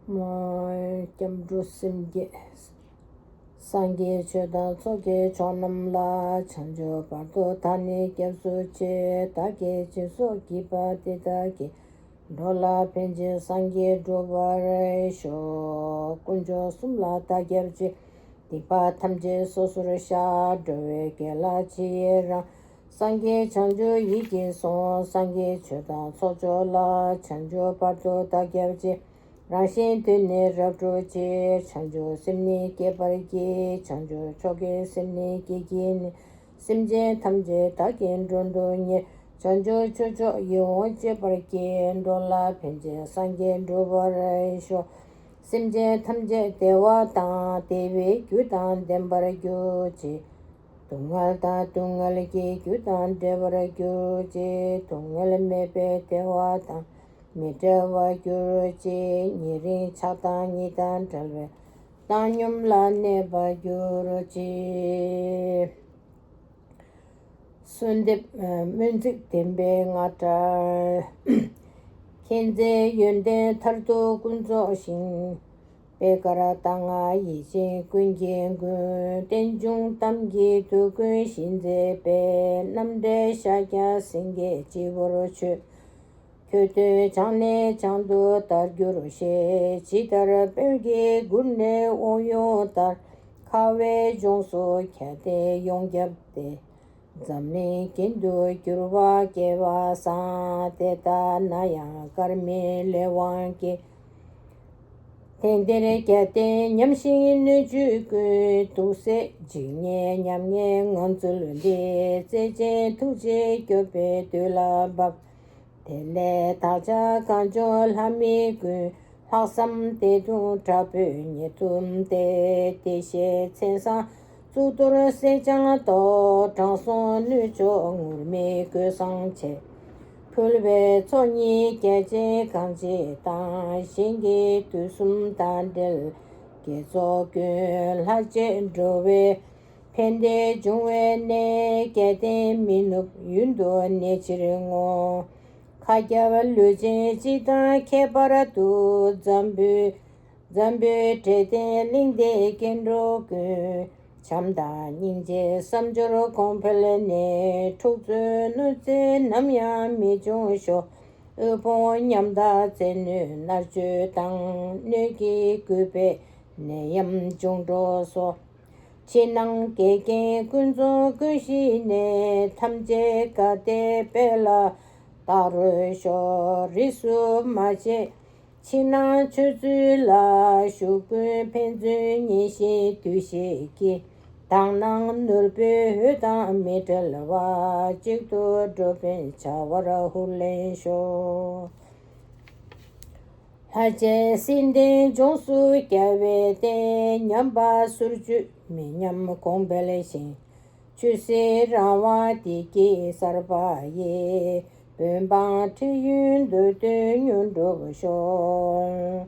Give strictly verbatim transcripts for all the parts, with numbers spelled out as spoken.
སྐྱབས་འགྲོ་སེམས་བསྐྱེད། སངས་རྒྱས་ཆོས་དང་ཚོགས་ཀྱི་མཆོག་རྣམས་ལ། བྱང་ཆུབ་བར་དུ་བདག་ནི་སྐྱབས་སུ་མཆི། བདག་གིས་སྦྱིན་སོགས་བགྱིས་པ་དེ་དག་གིས། འགྲོ་ལ་ཕན་ཕྱིར་སངས་རྒྱས་འགྲུབ་པར་ཤོག་དཀོན་མཆོག་གསུམ་ལ་བདག་སྐྱབས་མཆི། སྡིག་པ་ཐམས་ཅད་སོ་སོར་བཤགས། འགྲོ་བའི་དགེ་ལ་ཇི་ཡི་རང་། སངས་རྒྱས་བྱང་ཆུབ་ཡིད་ཀྱིས་བཟུང་། སངས་རྒྱས་ཆོས་དང་ཚོགས་མཆོག་ལ། བྱང་ཆུབ་བར་དུ་བདག་སྐྱབས་མཆི། རང་གཞན་དོན་ནི་རབ་བསྒྲུབ་ཕྱིར། བྱང་ཆུབ་སེམས་ནི་བསྐྱེད་པར་བགྱི། བྱང་ཆུབ་མཆོག་གི་སེམས་ནི་བསྐྱེད་བགྱིས་ནས། སེམས་ཅན་ཐམས་ཅད་བདག་གིས་མགྲོན་དུ་གཉེར། བྱང་ཆུབ་ཆོས་མཆོག་ཡིད་འོང་སྤྱོད་པར་བགྱི། འགྲོ་ལ་ཕན་ཕྱིར་སངས་རྒྱས་འགྲུབ་པར་ཤོག་སེམས་ཅན་ཐམས་ཅད་བདེ་བ་དང་བདེ་བའི་རྒྱུ་དང་ལྡན་པར་གྱུར་ཅིག་སྡུག་བསྔལ་དང་སྡུག་བསྔལ་གྱི་རྒྱུ་དང་བྲལ་བར་གྱུར་ཅིག་སྡུག་བསྔལ་མེད་པའི་བདེ་བ་དང་མི་འབྲལ་བར་གྱུར་ཅིག་ཉེ་རིང་ཆགས་སྡང་གཉིས་དང་བྲལ་བའི་བཏང་སྙོམས་ལ་གནས་པར་གྱུར་ཅིག་གསོལ་འདེབས། སྨོན་ཚིག་བདེན་པའི་རྔ་སྒྲ། མཁྱེན་བརྩེ་ཡོན་ཏན་མཐར་ཐུག་ཀུན་རྫོགས་ཤིང་། པད་དཀར་རྟ་རྔ་ཡིད་བཞིན་ཀུན་གྱི་མགོན། རྟེན་འབྱུང་གཏམ་གྱི་དུས་ཀུན་གཤིན་རྗེའི་དཔལ། རྣམ་འདྲེན་ཤཱཀྱ་སེང་གེ་སྤྱི་བོར་མཆོད། ཁྱོད་བསྟོད་བྱང་ནས་བྱང་དུ་དར་གྱུར་ཅིག་ཇི་ལྟར་དཔལ་གྱི་མགུར་ནས་དབུགས་དབྱུང་ལྟར། ཁ་བའི་ལྗོངས་སུ་གྱ་སྟོན་ཡོངས་ཁྱབ་སྟེ། འཛམ་གླིང་གྱེན་དུ་འགྱུར་བ་སྐྱེ་བ་བཟང་། དེ་ལྟ་ན་ཡང་དཀར་མིན་ལས་དབང་གིས། དེང་འདིར་གྱ་སྟོན་ཉམས་ཤིང་སྣོད་བཅུད་ཀུན། དུག་སེལ་འཇིགས་ཉེན་ཉམ་ངའི་ངང་ཚུལ་འདི། བརྩེ་ཆེན་ཐུགས་རྗེས་སྐྱོབ་པའི་དུས་ལ་བབ། དེ་ལས་བདག་ཅག་གངས་ལྗོངས་ལྷ་མི་ཀུན། ལྷག་བསམ་བདེ་སྟོང་དྲག་པོས་ཉེར་བཟླུམས་ཏེ། བདེ་གཤེགས་མཚན་བཟང་གཙུག་ཏོར་གསེར་སྦྱངས་ཏོག་དྲང་སྲོང་སྣོད་མཆོག་ངུར་སྨྲིག་གོས་བཟང་བྱས། ཕུལ་བའི་ཚོགས་གཉིས་རྒྱ་ཆེན་གང་མཆིས་དང་། གཞན་གྱི་དུས་གསུམ་དང་འབྲེལ་དགེ་ཚོགས་ཀུན། ལྷར་བཅས་འགྲོ་བའི་ཕན་བདེ་འབྱུང་བའི་གནས། གྱ་སྟོན་མི་ནུབ་ཡུན་དུ་གནས་ཕྱིར་བསྔོ། མཁའ་ཁྱབ་ལུས་ཅན་སྤྱི་དང་ཁྱད་པར་དུ། འཛམ་བུའི་འཛམ་བུའི་འབྲས་ལྡན་གླིང་འདིའི་སྐྱེ་འགྲོ་ཀུན། བྱམས་དང་སྙིང་རྗེའི་བསམ་སྦྱོར་གོང་འཕེལ་ནས། འཁྲུག་རྩོད་གནོད་འཚེ་ནམ་ཡང་མི་འབྱུང་ཤོག་དབུལ་ཕོངས་ཉམ་ཐག་བཙན་གནོན་མནར་གཅོད་དང་། སྣོད་ཀྱི་རྒུད་པའི་ནད་ཡམས་འབྱུང་འགྲོ་སོགས། ཕྱི་ནང་འགལ་རྐྱེན་ཀུན་རྫོགས་ཀུན་ཞི་ནས། ཐམས་ཅད་དགའ་བདེའི་དཔལ་ལ་རྟག་རོལ་ཤོག་རིས་སུ་མ་ཆད་ཕྱི་ནང་ཆོས་ཚུལ་ལ། ཞུགས་ཀུན་ཕན་ཚུན་མཉེས་གཤིན་འདུ་ཤེས་ཀྱིས། དག་སྣང་ནོར་བུའི་འོད་དང་མི་འབྲལ་བ། གཅིག་ཏུ་འགྲོ་ཕན་བྱ་བར་ཧུར་ལེན་ཤོག་ལྷ་བཅས་སྲིད་མཐའི་ལྗོངས་སུ་རྒྱལ་བའི་བསྟན། ཉམས་པ་སོར་ཆུད་མི་ཉམས་གོང་འཕེལ་ཞིང་། ཆོས་སྲིད་རང་དབང་བདེ་སྐྱིད་གསར་པ་ཡི། བོད་འབངས་འཕྲལ་ཡུན་འདོད་དོན་མྱུར་འགྲུབ་ཤོག་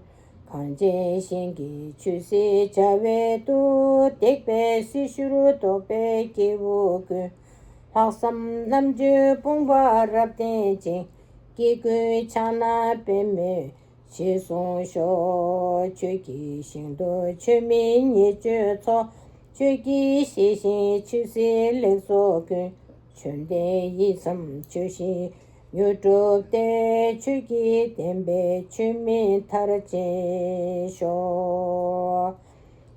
གངས་ཅན་ཞིང་གི་ཆོས་སྲིད་བྱ་བའི་དུ། འདེགས་པའི་སྲི་ཞུར་གཏོགས་པའི་སྐྱེ་བོ་ཀུན། ལྷག་བསམ་རྣམ་དཔྱོད་དཔུང་པ་རབ་བརྟན་ཅིང་། སྐྱེ་ཀུན་ཕྱག་ན་པདྨོས་རྗེས་བཟུང་ཤོག་ཆོས་ཀྱི་ཞིང་དུ་ཆོས་མིན་ཉེས་སྤྱོད་ཚོགས། ཆོས་ཀྱི་ཞི་ཞིང་ཆོས་སྲིད་ལེགས་ཚོགས་ཀུན། ཆོས་ལྡན་ཡིད་བསམ་ཆོས་བཞིན་མྱུར་འགྲུབ་སྟེ། ཆོས་ཀྱི་བདེན་པའི་ཆོས་མིན་མཐར་ཕྱིན་ཤོག་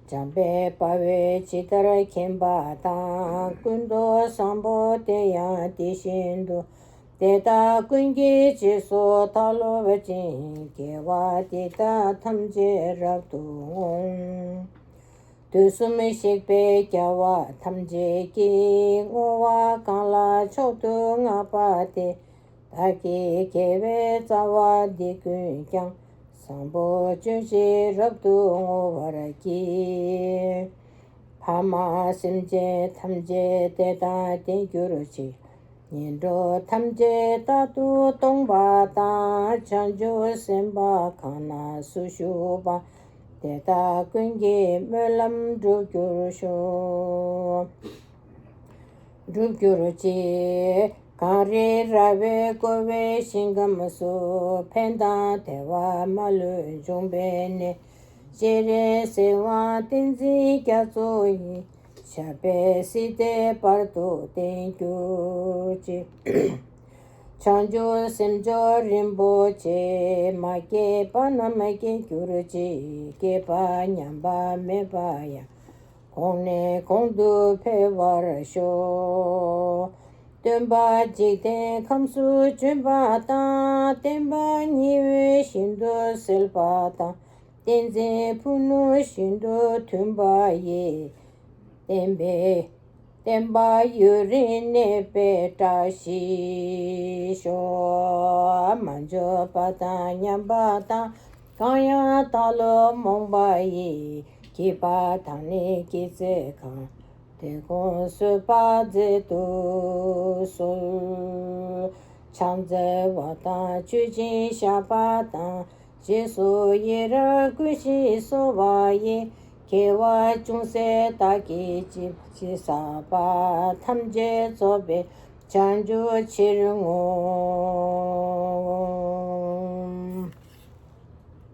འཇམ་དཔལ་དཔའ་བོས་ཇི་ལྟར་མཁྱེན་པ་དང་། ཀུན་ཏུ་བཟང་པོ་དེ་ཡང་དེ་བཞིན་དུ། དེ་དག་ཀུན་གྱི་རྗེས་སུ་བདག་སློབ་ཅིང་། དགེ་བ་འདི་དག་ཐམས་ཅད་རབ་ཏུ་བསྔོ། དུས་གསུམ་གཤེགས་པའི་རྒྱལ་བ་ཐམས་ཅད་ཀྱིས། བསྔོ་བ་གང་ལ་མཆོག་ཏུ་བསྔགས་པ་དེ། བདག་གི་དགེ་བའི་རྩ་བ་འདི་ཀུན་ཀྱང་། བཟང་པོ་སྤྱོད་ཕྱིར་རབ་ཏུ་བསྔོ་བར་བགྱི། ཕ་མ་སེམས་ཅན་ཐམས་ཅད་བདེ་དང་ལྡན་གྱུར་ཅིག་ངན་འགྲོ་ཐམས་ཅད་རྟག་ཏུ་སྟོངས་པ་དང་། བྱང་ཆུབ་སེམས་དཔའ་གང་ན་སུ་བཞུགས་པ། དེ་དག་ཀུན་གྱི་སྨོན་ལམ་འགྲུབ་གྱུར་ཤོག་འགྲུབ་གྱུར་ཅིག་གངས་རི་ར་བས་བསྐོར་བའི་ཞིང་ཁམས་སུ། ཕན་དང་བདེ་བ་མ་ལུས་འབྱུང་བའི་གནས། སྤྱན་རས་གཟིགས་དབང་བསྟན་འཛིན་རྒྱ་མཚོ་ཡི། ཞབས་པད་སྲིད་མཐའི་བར་དུ་བརྟན་གྱུར་ཅིག། བྱང་ཆུབ་སེམས་མཆོག་རིན་པོ་ཆེ། མ་སྐྱེས་པ་རྣམས་སྐྱེ་གྱུར་ཅིག། སྐྱེས་པ་ཉམས་པ་མེད་པ་ཡང་། གོང་ནས་གོང་དུ་འཕེལ་བར་ཤོག། སྟོན་པ་འཇིག་རྟེན་ཁམས་སུ་བྱོན་པ་དང་། བསྟན་པ་ཉི་འོད་བཞིན་དུ་གསལ་བ་དང་། བསྟན་འཛིན་ཕུ་ནུ་བཞིན་དུ་མཐུན་པ་ཡི། བསྟན་པའི་བསྟན་པ་ཡུན་རིང་གནས་པའི་བཀྲ་ཤིས་ཤོག། མ་འབྱོར་པ་དང་ཉམས་པ་དང་། གང་ཡང་བདག་བློ་རྨོངས་པ་ཡི། སྐྱེས་པ་དང་ནི་སྐྱེས་ཚེ་གང་། དེ་ཀུན་བཟོད་པ་མཛད་དུ་གསོལ། ཕྱག་འཚལ་བ་དང་མཆོད་ཅིང་བཤགས་པ་དང་། རྗེས་སུ་ཡི་རང་བསྐུལ་ཞིང་གསོལ་བ་ཡི། དགེ་བ་ཅུང་ཟད་བདག་གིས་ཅི་ཅི་བསགས་པ། ཐམས་ཅད་རྫོགས་པའི་བྱང་ཆུབ་ཕྱིར་བསྔོ།